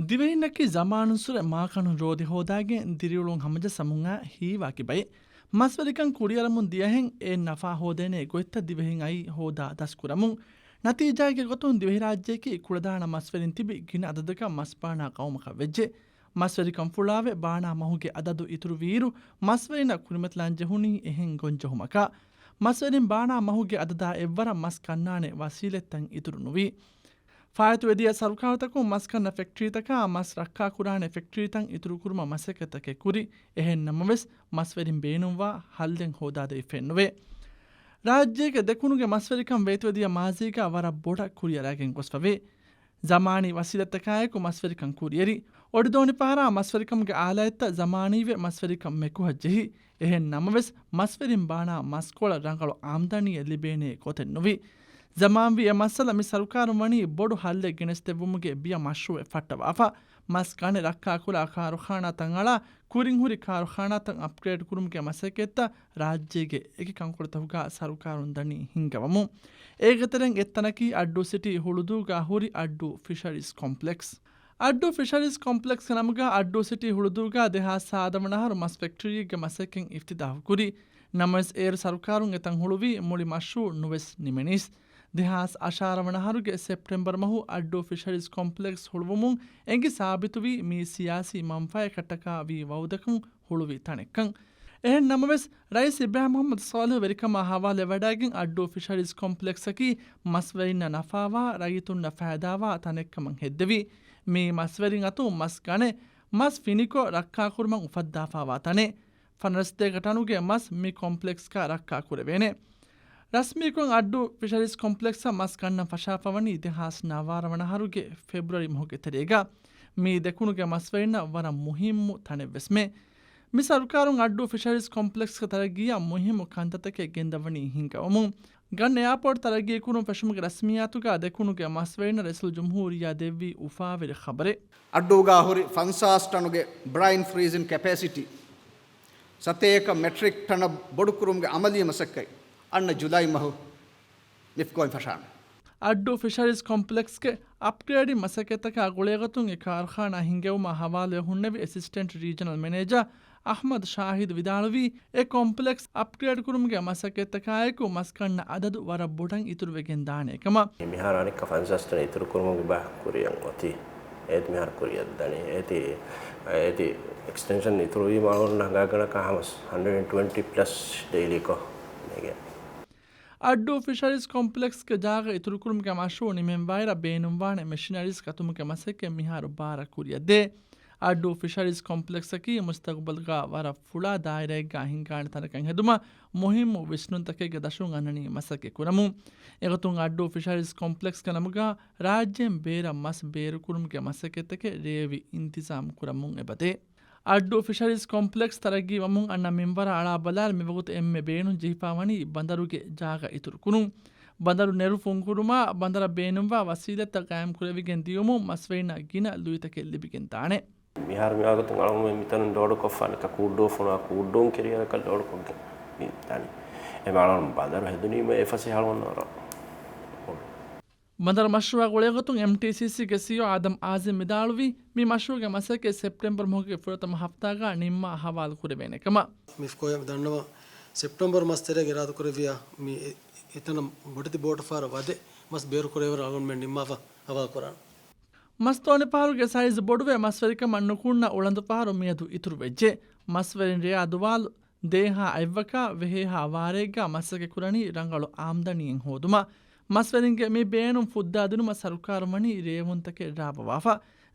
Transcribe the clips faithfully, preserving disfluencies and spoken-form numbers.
ދިވެހިންނަކީ ޒަމާނުއްސުރެ މާކަނު ރޯދި ހޯދާގެން ދިރިއުޅުން ހަމަޖައްސަމުން އައި ހީވާ ކިބައެއް. މަސްވެރިކަން ކުރިއަރަމުން ދިޔަހެން އެ ނަފާ ހޯދޭނެ ގޮތްތައް ދިވެހިން އައީ ހޯދާ ދަސްކުރަމުން. ނަތީޖާގެ ގޮތުން ދިވެހިރާއްޖެއަކީ ކުޅަދާނަ މަސްވެރިން ތިބި ގިނަ އަދަދަކަށް މަސްބާނާ ގައުމަކަށް ވެއްޖެ. މަސްވެރިކަން ފުޅާވެ ބާނާ މަހުގެ އަދަދު އިތުރުވިއިރު، މަސްވެރިންނަށް ކުރިމަތިލާން ޖެހުނީ އެހެން ގޮންޖެހުމަކާ. މަސްވެރިން ބާނާ މަހުގެ އަދަދާ އެއްވަރަށް މަސް ކަންނާނެ ވަސީލަތްތައް އިތުރު ނުވި. ފާއިތުވެދިޔަ ސަރުކާރުތަކުން މަސް ކަންނަ ފެކްޓްރީތަކާ މަސް ރައްކާކުރާނެ ފެކްޓްރީތައް އިތުރުކުރުމަށް މަސައްކަތްތަކެއް ކުރި. އެހެން ނަމަވެސް، މަސްވެރިން ބޭނުންވާ ހައްލެއް ހޯދާދެވިފައެއްނުވޭ. ރާއްޖޭގެ ދެކުނުގެ މަސްވެރިކަން ވޭތުވެދިޔަ މާޒީގަ ވަރަށް ބޮޑަށް ކުރިއަރާގެން ގޮސްފަވޭ. ޒަމާނީ ވަސީލަތްތަކާއެކު މަސްވެރިކަން ކުރިއެރި. އޮޑިދޯނި ފަހަރާ މަސްވެރިކަމުގެ އާލާތްތައް ޒަމާނީވެ މަސްވެރިކަން މެކުހަށް ޖެހި. އެހެން ނަމަވެސް، މަސްވެރިން ބާނާ މަސްކޮޅަށް ރަނގަޅު އާމްދަނީއެއް ލިބޭނޭ ގޮތެއް ނުވި. ޒަމާންވީ އެ މައްސަލަ މި ސަރުކާރުން ވަނީ ބޮޑު ހައްލެއް ގެނެސްދެއްވުމުގެ ބިޔަ މަޝްރޫއެއް ފައްޓަވާފަ. މަސް ގަނެ ރައްކާކުރާ ކާރުޚާނާތައް އަޅާ، ކުރިން ހުރި ކާރުޚާނާތައް އަޕްގްރޭޑް ކުރުމުގެ މަސައްކަތްތައް ރާއްޖޭގެ އެކި ކަންކޮޅުތަކުގަ ސަރުކާރުން ދަނީ ހިންގަވަމުން. އޭގެ ތެރެއިން އެއްތަނަކީ އައްޑޫ ސިޓީ ހުޅުދޫގަ ހުރި އައްޑޫ ފިޝަރީޒް ކޮމްޕްލެކްސް. އައްޑޫ ފިޝަރީޒް ކޮމްޕްލެކްސްގެ ނަމުގަ އައްޑޫ ސިޓީ ހުޅުދޫގަ ދެހާސް ސާދަ ވަނަ އަހަރު މަސް ފެކްޓަރީއެއްގެ މަސައްކަތް އިފްތިދާހު ކުރި. ނަމަވެސް، އޭރު ސަރުކާރުން އެތަން ހުޅުވީ މުޅި މަޝްރޫއު ނުވެސް ނިމެނީސް. ދެހާސް އަށާރަ ވަނަ އަހަރުގެ ސެޕްޓެމްބަރު މަހު އައްޑޫ ފިޝަރީޒް ކޮމްޕްލެކްސް ހުޅުވުމުން އެނގި ސާބިތުވީ މީ ސިޔާސީ މަންފާއަކަށްޓަކާ ވީ ވައުދަކުން ހުޅުވި ތަނެއްކަން. އެހެން ނަމަވެސް، ރައީސް އިބްރާހިމް މުހައްމަދު ޞާލިޙު ވެރިކަމާ ހަވާލުވެވަޑައިގެން އައްޑޫ ފިޝަރީޒް ކޮމްޕްލެކްސްއަކީ މަސްވެރިންނަށް ނަފާވާ، ރައްޔިތުންނަށް ފައިދާވާ ތަނެއްކަމަށް ހެއްދެވި. މިއީ މަސްވެރިން އަތުން މަސް ގަނެ، މަސް ފިނިކޮށް ރައްކާކުރުމަށް އުފައްދާފާވާ ތަނެއް. ފަނަރަސްތޭކަ ޓަނުގެ މަސް މި ކޮމްޕްލެކްސްގަ ރައްކާ ކުރެވޭނެ. ރަސްމީކޮށް އައްޑޫ ފިޝަރީޒް ކޮމްޕްލެކްސަށް މަސް ގަންނަން ފަށާފަވަނީ ދެހާސް ނަވާރަ ވަނަ އަހަރުގެ ފެބްރުއަރީ މަހުގެ ތެރޭގަ. މީ ދެކުނުގެ މަސްވެރިންނަށް ވަރަށް މުހިއްމު ތަނެއްވެސްމެ. މި ސަރުކާރުން އައްޑޫ ފިޝަރީޒް ކޮމްޕްލެކްސްގެ ތަރައްގީއަށް މުހިއްމު ކަންތައްތަކެއް ގެންދަވަނީ ހިންގަވަމުން. ގަން އެއާޕޯޓް ތަރައްގީކުރުން ފެށުމުގެ ރަސްމިއްޔާތުގަ ދެކުނުގެ މަސްވެރިންނަށް ރައީސުލްޖުމްހޫރިއްޔާ ދެއްވި އުފާވެރި ޚަބަރެއް. އައްޑޫގަ ހުރި ފަންސާސް ޓަނުގެ ބްރައިން ފްރީޒިން ކެޕޭސިޓީ ސަތޭކަ މެޓްރިކް ޓަނަށް ބޮޑުކުރުމުގެ އަމަލީ މަސައްކަތް އަންނަ ޖުލައި މަހު ނިފްކޯއިން ފަށާނެ. އައްޑޫ ފިޝަރީޒް ކޮމްޕްލެކްސްގެ އަޕްގްރޭޑިން މަސައްކަތްތަކާ ގުޅޭގޮތުން އެ ކާރުޚާނާ ހިންގެވުމާ ހަވާލުވެ ހުންނެވި އެސިސްޓެންޓް ރީޖަނަލް މެނޭޖާ އަޙްމަދު ޝާހިދު ވިދާޅުވީ، އެ ކޮމްޕްލެކްސް އަޕްގްރޭޑް ކުރުމުގެ މަސައްކަތްތަކާއެކު މަސް ގަންނަ އަދަދު ވަރަށް ބޮޑަށް އިތުރުވެގެން ދާނެ ކަމަށް. މިހާރު އަނެއްކާ ފަންސާސް ޓަން އިތުރު ކުރުމުގެ ބަހަށް ކުރިއަށް އޮތީ. އޭތި މިހާރު ކުރިއަށް ދަނީ. އޭތި، އޭތި އެކްސްޓެންޝަން އިތުރުވީމަ އަޅުގަނޑު ހަނގާގަނޑަކަށް ހަމަސް ހަންޑްރެޑް އެންޑް ޓްވެންޓީ ޕްލަސް ޑެއިލީކޮށް ނެގޭ. އައްޑޫ ފިޝަރީޒް ކޮމްޕްލެކްސްގެ ޖާގަ އިތުރުކުރުމުގެ މަޝްރޫއު ނިމެންވާއިރަށް ބޭނުންވާނެ މެޝިނަރީސް ގަތުމުގެ މަސައްކަތް މިހާރު ބާރަށް ކުރިއަށްދޭ. އައްޑޫ ފިޝަރީޒް ކޮމްޕްލެކްސްއަކީ މުސްތަގުބަލްގަ ވަރަށް ފުޅާ ދާއިރާއެއްގަ ހިންގާނެ ތަނަކަށް ހެދުމަށް މުހިއްމު ވިސްނުންތަކެއްގެ ދަށުން އަންނަނީ މަސައްކަތް ކުރަމުން. އެގޮތުން އައްޑޫ ފިޝަރީޒް ކޮމްޕްލެކްސްގެ ނަމުގަ ރާއްޖޭން ބޭރަށް މަސް ބޭރުކުރުމުގެ މަސައްކަތްތަކެއް ރޭވި އިންތިޒާމް ކުރަމުން އެބަދޭ. އައްޑޫ ފިޝަރީޒް ކޮމްޕްލެކްސް ތަރައްގީވަމުން އަންނަ މިންވަރަށް އަޅާބަލާއިރު މިވަގުތު އެންމެ ބޭނުން ޖެހިފާވަނީ ބަނދަރުގެ ޖާގަ އިތުރުކުރުން. ބަނދަރު ނެރު ފުންކުރުމާ، ބަނދަރަށް ބޭނުންވާ ވަސީލަތްތައް ގާއިމްކުރެވިގެން ދިޔުމުން މަސްވެރިންނަށް ގިނަ ލުއިތަކެއް ލިބިގެން ދާނެ. މިހާރު މިވަގުތު އަޅުގަނޑު މިތަނުން ލޯޑުކޮށްފާނެ ކޫއްޑޫ ފޮނުވާ ކޫއްޑޫން ކެރިއަރަކަށް ލޯޑުކޮށްގެން މި ދާނީ. އެ އަޅުގަނޑު ބަނދަރު ހެދުނީމަ އެ ފަސޭހަ އަޅުގަނޑު ވަރަށް ބަނދަރު މަޝްރޫއާ ގުޅޭގޮތުން އެމްޓީސީސީގެ ސީއީއޯ އާދަމް އާޒިމް ވިދާޅުވީ، މި މަޝްރޫއުގެ މަސައްކަތް ސެޕްޓެމްބަރު މަހުގެ ފުރަތަމަ ހަފްތާގަ ނިންމާ ހަވާލު ކުރެވޭނެ ކަމަށް. މިފްކޯއިން ދަންނަވާ، ސެޕްޓެމްބަރު މަސް ތެރޭގަ އިރާދަކުރެއްވިޔާ، މި އެ-، އެތަނަށް ބޮޑެތި ބޯޓު ފަހަރަށް ވަދެ މަސް ބޭރުކުރެވޭވަރަށް އަޅުގަނޑުމެން ނިންމާފަ ހަވާލު ކުރާނަން. މަސްތޯނި ފަހަރުގެ ސައިޒް ބޮޑުވެ މަސްވެރިކަމަށް ނުކުންނަ އުޅަނދު ފަހަރު މިއަދު އިތުރުވެއްޖެ. މަސްވެރިން ރެޔާ ދުވާލު ދޭހާ އައްވަކާ ވެހޭހާ ވާރޭގަ މަސައްކަތް ކުރަނީ ރަނގަޅު އާމްދަނީއެއް ހޯދުމަށް. މަސްވެރިންގެ މި ބޭނުން ފުއްދާދިނުމަށް ސަރުކާރުން ވަނީ ރޭވުންތަކެއް ރާވަވާފަ.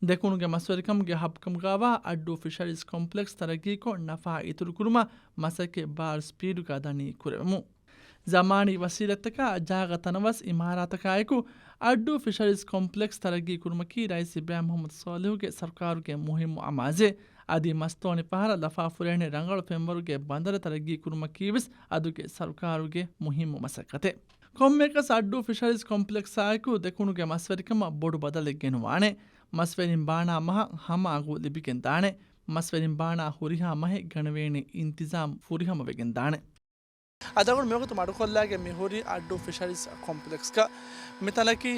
ދެކުނުގެ މަސްވެރިކަމުގެ ހަބްކަމުގަވާ އައްޑޫ ފިޝަރީޒް ކޮމްޕްލެކްސް ތަރައްގީކޮށް ނަފާ އިތުރުކުރުމަށް މަސައްކަތް ބާރު ސްޕީޑުގަ ދަނީ ކުރެވެމުން. ޒަމާނީ ވަސީލަތްތަކާ ޖާގަ ތަނަވަސް އިމާރާތަކާއެކު އައްޑޫ ފިޝަރީޒް ކޮމްޕްލެކްސް ތަރައްގީ ކުރުމަކީ ރައީސް އިބްރާހިމް މުހައްމަދު ސޯލިހުގެ ސަރުކާރުގެ މުހިއްމު އަމާޒެއް. އަދި މަސްތޯނި ފަހަރަށް ލަފާފުރޭނެ ރަނގަޅު ފެންވަރުގެ ބަނދަރެއް ތަރައްގީ ކުރުމަކީވެސް އަދުގެ ސަރުކާރުގެ މުހިއްމު މަސައްކަތެއް. ކޮންމެއަކަސް އައްޑޫ ފިޝަރީޒް ކޮމްޕްލެކްސާއެކު ދެކުނުގެ މަސްވެރިކަމަށް ބޮޑު ބަދަލެއް ގެނުވާނެ. މަސްވެރިން ބާނާ މަހަށް ހަމަ އަގު ލިބިގެން ދާނެ. މަސްވެރިން ބާނާ ހުރިހާ މަހެއް ގަނެވޭނެ އިންތިޒާމް ފުރިހަމަވެގެން ދާނެ. އަދި އަޅުގަނޑު މިވަގުތު މަޑުކޮށްލާގެން މި ހުރީ އައްޑޫ ފިޝަރީޒް ކޮމްޕްލެކްސްގަ. މިތަނަކީ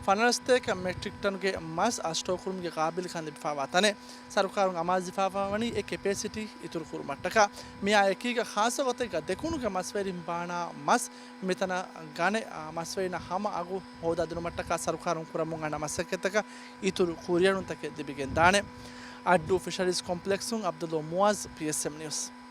ފަނަރަ ސަތޭކަ މެޓްރިކް ޓަނުގެ މަސް އަށް ސްޓޯކުރުމުގެ ޤާބިލުކަން ލިބިފައިވާ ތަނެއް. ސަރުކާރުން އަމާޒުވެފައިވަނީ އެ ކެޕޭސިޓީ އިތުރުކުރުމަށްޓަކާ. މިއާ އެކީގަ ޚާއްޞަ ގޮތެއްގަ ދެކުނުގެ މަސްވެރިން ބާނާ މަސް މިތަނަށް ގަނެ، އާ، މަސްވެރިންނަށް ހަމަ އަގު ހޯދާދިނުމަށްޓަކާ ސަރުކާރުން ކުރަމުން އަންނަ މަސައްކަތްތަކަށް އިތުރު ކުރިއެރުންތަކެއް ލިބިގެންދާނެ. އައްޑޫ ފިޝަރީޒް ކޮމްޕްލެކްސުން އަބްދުﷲ މުޢާޒް، ޕީއެސްއެމް ނިއުސް.